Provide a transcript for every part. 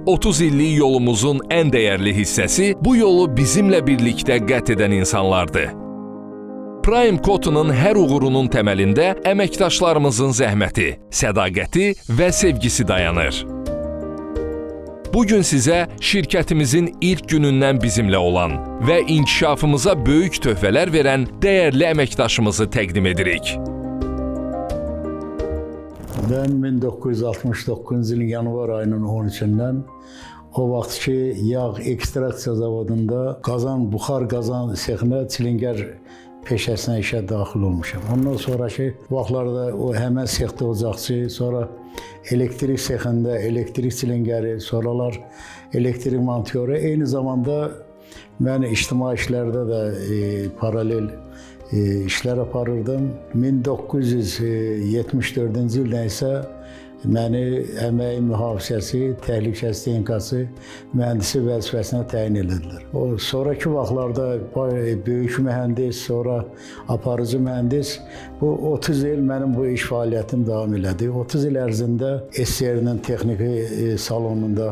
30 illik yolumuzun ən dəyərli hissəsi bu yolu bizimlə birlikdə qət edən insanlardır. Prime Cotton'un hər uğurunun təməlində əməkdaşlarımızın zəhməti, sədaqəti və sevgisi dayanır. Bu gün sizə şirkətimizin ilk günündən bizimlə olan və inkişafımıza böyük töhfələr verən dəyərli əməkdaşımızı təqdim edirik. Mən 1969-cu ilin yanvar ayının 13-dən o vaxt ki yağ ekstraksiya zavodunda qazan, buxar qazan sexinə çilingər peşəsinə işə daxil olmuşam. Ondan sonraki vaxtlarda o həmən sexdə ocaqçı, sonra elektrik sexində elektrik çilingəri, sonralar elektrik montyoru. Eyni zamanda mən ictimai işlərdə də paralel işlər aparırdım. 1974-cü ildən isə məni əmək mühafizəsi, təhlükəsizlik texnikası mühəndisi vəzifəsinə təyin elədilər. O sonrakı vaxtlarda böyük mühəndis, sonra aparıcı mühəndis. Bu 30 il mənim bu iş fəaliyyətim davam elədi. 30 il ərzində SSR-nin texniki salonunda,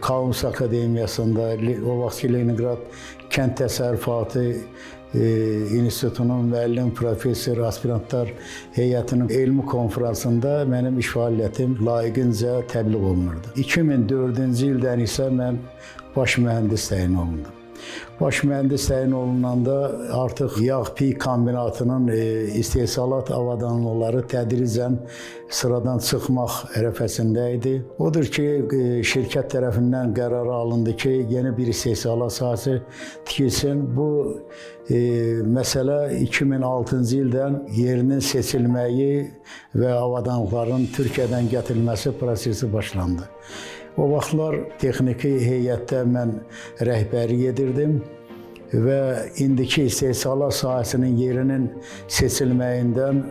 Kaunus Akademiyasında, o vaxtki Leningrad Kənd Təsərrüfatı İnstitutunun müəllim, professor, aspirantlar heyətinin elmi konfransında mənim iş fəaliyyətim layiqincə təbliğ olunurdu. 2004-cü ildən isə mən baş mühəndis təyin olundum. Baş mühəndis təyin olunanda artıq yağ piy kombinatının istehsalat avadanlıqları tədricən sıradan çıxmaq ərəfəsində idi. Odur ki, şirkət tərəfindən qərar alındı ki, yeni bir istehsalat sahəsi tikilsin. Bu məsələ 2006-cı ildən yerinin seçilməyi və avadanlıqların Türkiyədən gətirilməsi prosesi başlandı. O vaxtlar texniki heyətdə mən rəhbərlik edirdim və indiki istehsalat sahəsinin yerinin seçilməyindən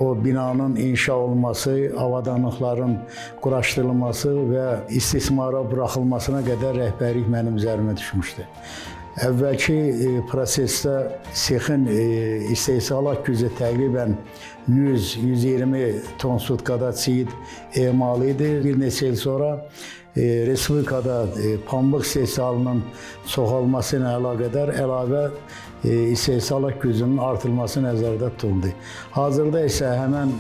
o binanın inşa olunması, avadanlıqların quraşdırılması və istismara buraxılmasına qədər rəhbərlik mənim üzərimə düşmüşdü. Əvvəlki prosesdə sexin istehsalat gücü təqribən 100-120 ton sutkada çiyid emalı idi. Bir neçə il sonra respublikada pambıq istehsalının çoxalması ilə əlaqədar əlavə istehsalat gücünün artırılması nəzərdə tutuldu. Hazırda isə həmən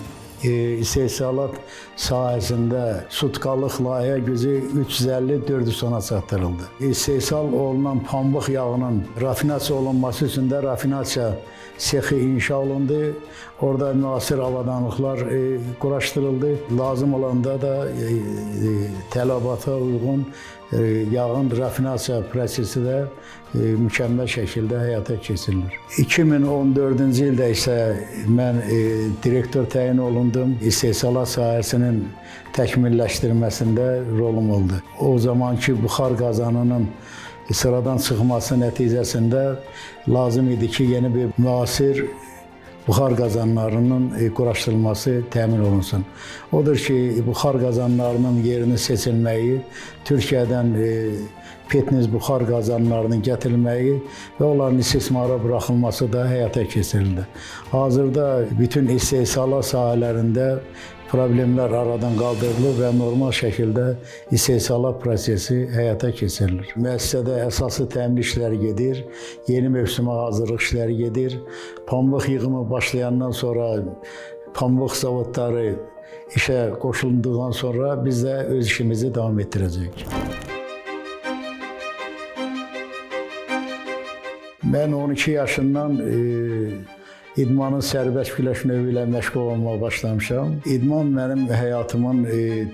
istehsalat sahəsində sutkalıq layihə gücü 350-400 tona çatdırıldı. İstehsal olunan pambıq yağının rafinasiya olunması üçün də rafinasiya sexi inşa olundu. Orada müasir avadanlıqlar quraşdırıldı. Lazım olanda da tələbata uyğun yağın rafinasiya prosesi də mükəmməl şəkildə həyata keçirilir. 2014-cü ildə isə mən direktor təyin olundum. İstehsalat sahəsinin təkmilləşdirilməsində rolum oldu. O zamanki buxar qazanının sıradan çıxması nəticəsində lazım idi ki, yeni bir müasir buxar qazanlarının quraşdırılması təmin olunsun. Odur ki, buxar qazanlarının yerinin seçilməyi, Türkiyədən Petniz buxar qazanlarının gətirilməyi və onların istismara buraxılması da həyata keçirildi. Hazırda bütün istehsalat sahələrində problemlər aradan qaldırılır və normal şəkildə istehsalat prosesi həyata keçirilir. Müəssisədə əsaslı təmin işləri gedir, yeni mövsümə hazırlıq işləri gedir. Pambıq yığımı başlayandan sonra pambıq zavodları işə qoşulduqdan sonra biz də öz işimizi davam etdirəcəyik. Mən 12 yaşından idmanın sərbəst güləş növü ilə məşğul olmağa başlamışam. İdman mənim həyatımın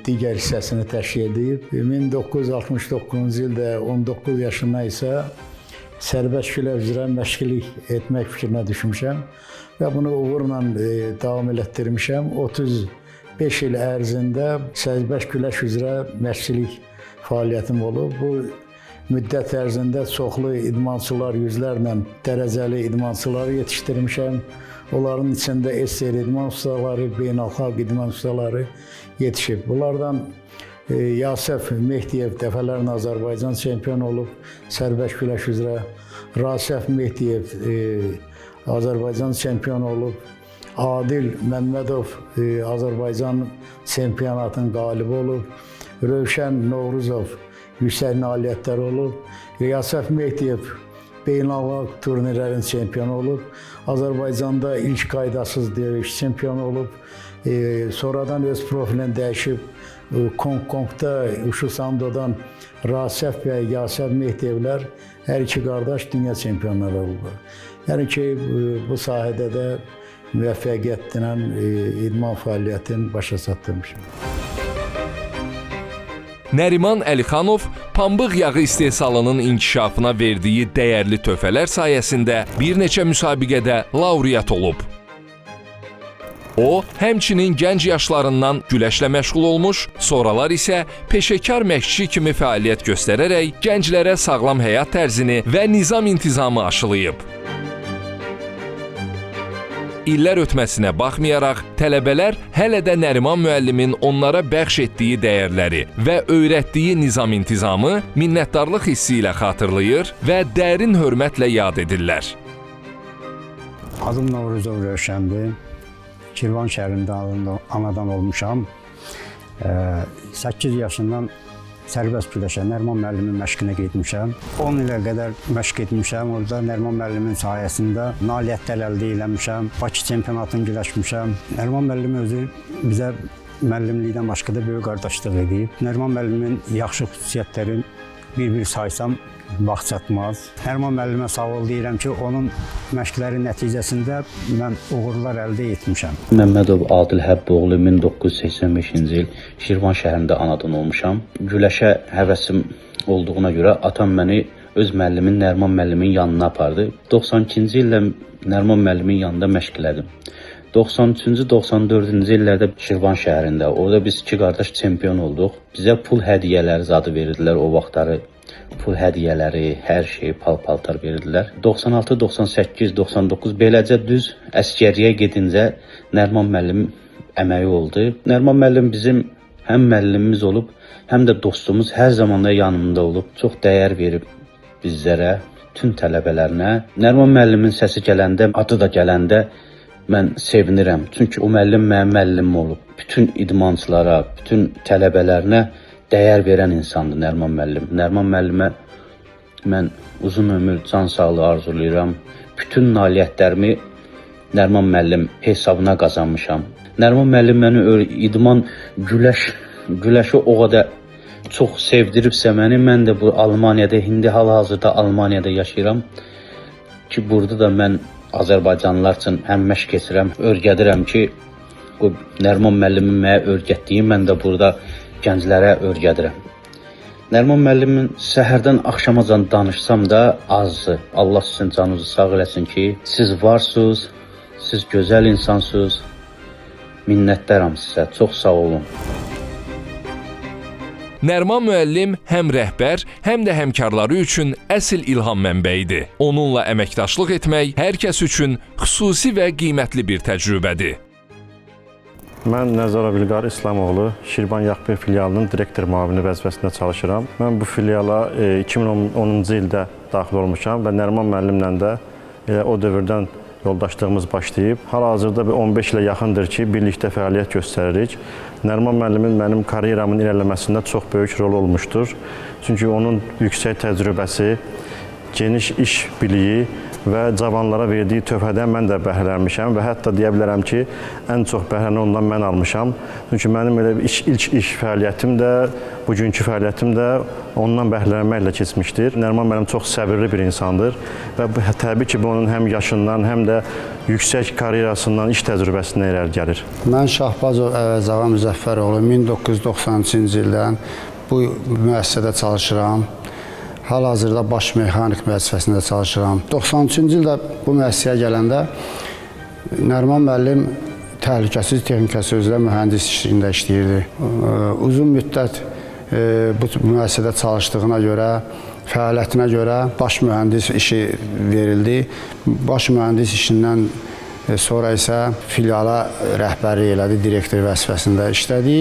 digər hissəsini təşkil edib. 1969-cu ildə 19 yaşından isə sərbəst güləş üzrə məşqçilik etmək fikrinə düşmüşəm və bunu uğurla davam elətdirmişəm. 35 il ərzində sərbəst güləş üzrə məşqçilik fəaliyyətim olub. Bu müddət ərzində çoxlu idmançılar, yüzlərlə dərəcəli idmançıları yetişdirmişəm. Onların içində SSR idman ustaları, beynəlxalq idman ustaları yetişib. Bunlardan Yasəf Mehdiyev dəfələrlə Azərbaycan çempionu olub sərbəst güləş üzrə. Rasəf Mehdiyev Azərbaycan çempionu olub. Adil Məmmədov Azərbaycan çempionatının qalibi olub. Rövşən Novruzov yüksək nailiyyətləri olub. Yasəf Mehdiyev beynəlxalq turnirlərin çempionu olub. Azərbaycanda ilk qaydasız döyüş çempionu olub. Sonradan öz profilini dəyişib Hong-Kongda Uşu Sandodan Rasəf və Yasəf Mehdiyevlər hər iki qardaş dünya çempionları olublar. Yəni ki, bu sahədə də müvəffəqiyyətlə idman fəaliyyətini başa çatdırmışam. Nəriman Əlixanov pambıq yağı istehsalının inkişafına verdiyi dəyərli töhfələr sayəsində bir neçə müsabiqədə laureat olub. O, həmçinin gənc yaşlarından güləşlə məşğul olmuş, sonralar isə peşəkar məşqçi kimi fəaliyyət göstərərək gənclərə sağlam həyat tərzini və nizam-intizamı aşılayıb. İllər ötməsinə baxmayaraq, tələbələr hələ də Nəriman müəllimin onlara bəxş etdiyi dəyərləri və öyrətdiyi nizam-intizamı minnətdarlıq hissi ilə xatırlayır və dərin hörmətlə yad edirlər. Adım Novruzov Rövşəndir. Şirvan şəhərində anadan olmuşam. 8 yaşından sərbəst güləşə Nəriman müəllimin məşqinə getmişəm. 10 ilə qədər məşq etmişəm. Orada Nəriman müəllimin sayəsində nailiyyətlər əldə eləmişəm. Bakı çempionatını güləşmişəm. Nəriman müəllim özü bizə müəllimlikdən başqa da böyük qardaşlıq edib. Nəriman müəllimin yaxşı xüsusiyyətləri bir-bir saysam vaxt çatmaz. Nəriman müəllimə sağ ol deyirəm ki, onun məşqləri nəticəsində mən uğurlar əldə etmişəm. Məmmədov Adil Həbboğlu 1985-ci il Şirvan şəhərində anadan olmuşam. Güləşə həvəsim olduğuna görə atam məni öz müəllimin, Nəriman müəllimin yanına apardı. 92-ci ildə Nəriman müəllimin yanında məşq elədim. 93-cü, 94-cü illərdə Şirvan şəhərində, orada biz iki qardaş çempion olduq. Bizə pul hədiyyələri zadı verirdilər o vaxtları. Pul hədiyyələri, hər şeyi, pal-paltar verirdilər. 96, 98, 99 beləcə düz əsgərliyə gedincə Nəriman müəllim əməyi oldu. Nəriman müəllim bizim həm müəllimimiz olub, həm də dostumuz, hər zaman da yanımda olub. Çox dəyər verib bizlərə, bütün tələbələrinə. Nəriman müəllimin səsi gələndə, adı da gələndə mən sevinirəm. Çünki o müəllim mənim müəllimim olub. Bütün idmançılara, bütün tələbələrinə dəyər verən insandır Nəriman müəllim. Nəriman müəllimə mən uzun ömür, can sağlığı arzulayıram. Bütün nailiyyətlərimi Nəriman müəllim hesabına qazanmışam. Nəriman müəllim məni idman, güləşi o qədər çox sevdiribsə məni, mən də bu Almaniyada, indi hal-hazırda Almaniyada yaşayıram ki, burada da mən Azərbaycanlılar üçün həm məşq keçirəm, öyrədirəm ki, bu Nəriman müəllimin mənə öyrətdiyi, mən də burada gənclərə öyrədirəm. Nəriman müəllimin səhərdən axşamacan danışsam da azdır. Allah sizin canınızı sağ eləsin ki, siz varsınız, siz gözəl insansınız. Minnətdaram sizə, çox sağ olun. Nəriman müəllim həm rəhbər, həm də həmkarları üçün əsl ilham mənbəyidir. Onunla əməkdaşlıq etmək hər kəs üçün xüsusi və qiymətli bir təcrübədir. Mən Nəzərov İlqar İslamoğlu, Şirvan Yağ filialının direktor müavini vəzifəsində çalışıram. Mən bu filiala 2010-cu ildə daxil olmuşam və Nəriman müəllimlə də elə o dövrdən yoldaşlığımız başlayıb. Hal-hazırda bir 15 ilə yaxındır ki, birlikdə fəaliyyət göstəririk. Nəriman müəllimin mənim karyeramın irəliləməsində çox böyük rolu olmuşdur. Çünki onun yüksək təcrübəsi, geniş iş biliyi və cavanlara verdiyi töhfədən mən də bəhrələnmişəm və hətta deyə bilərəm ki, ən çox bəhrəni ondan mən almışam. Çünki mənim elə ilk iş fəaliyyətim də, bugünkü fəaliyyətim də ondan bəhrələnməklə keçmişdir. Nəriman müəllim çox səbirli bir insandır və təbii ki, bu onun həm yaşından, həm də yüksək karyerasından, iş təcrübəsindən irəli gəlir. Mən Şahbazov Əvəzağa Müzəffəroğlu 1993-cü ildən bu müəssisədə çalışıram. Hal-hazırda baş mexanik vəzifəsində çalışıram. 93-cü ildə bu müəssisəyə gələndə Nəriman müəllim təhlükəsiz texnikası üzrə mühəndis işliyində işləyirdi. Uzun müddət bu müəssisədə çalışdığına görə, fəaliyyətinə görə baş mühəndis işi verildi. Baş mühəndis işindən sonra isə filiala rəhbərlik elədi, direktor vəzifəsində işlədi.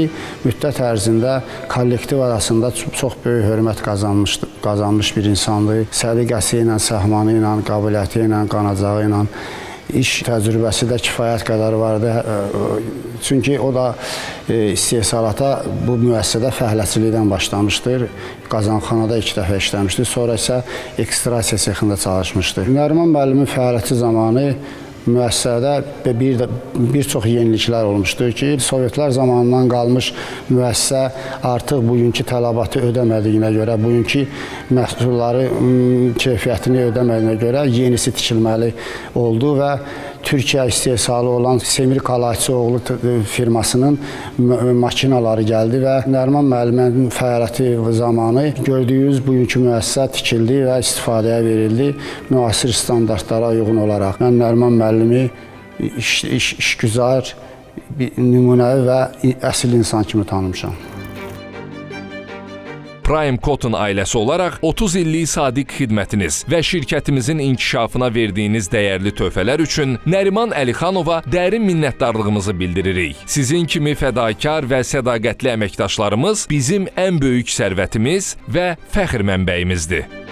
Müddət ərzində kollektiv arasında çox böyük hörmət qazanmış bir insandır. Səliqəsi ilə, səhmanı ilə, qabiliyyəti ilə, qanacağı ilə İş təcrübəsi də kifayət qədər vardı. Çünki o da istehsalata bu müəssisədə fəhləçilikdən başlamışdır. Qazanxanada 2 dəfə işləmişdi. Sonra isə ekstrasiya sexində çalışmışdı. Nəriman müəllimin fəaliyyəti zamanı müəssisədə bir çox yeniliklər olmuşdur ki, Sovetlər zamanından qalmış müəssisə artıq bugünkü tələbatı ödəmədiyinə görə, bugünkü məhsulları keyfiyyətini ödəmədiyinə görə yenisi tikilməli oldu və Türkiyə istehsalı olan Semir Kalayçıoğlu firmasının maşınları gəldi və Nəriman müəllimin fəaliyyəti zamanı gördüyünüz bugünkü müəssisə tikildi və istifadəyə verildi müasir standartlara uyğun olaraq. Mən Nəriman müəllimi işgüzar, nümunəvi və əsl insan kimi tanımışam. Prime Cotton ailəsi olaraq 30 illik sadiq xidmətiniz və şirkətimizin inkişafına verdiyiniz dəyərli töhfələr üçün Nəriman Əlixanova dərin minnətdarlığımızı bildiririk. Sizin kimi fədakar və sədaqətli əməkdaşlarımız bizim ən böyük sərvətimiz və fəxr mənbəyimizdir.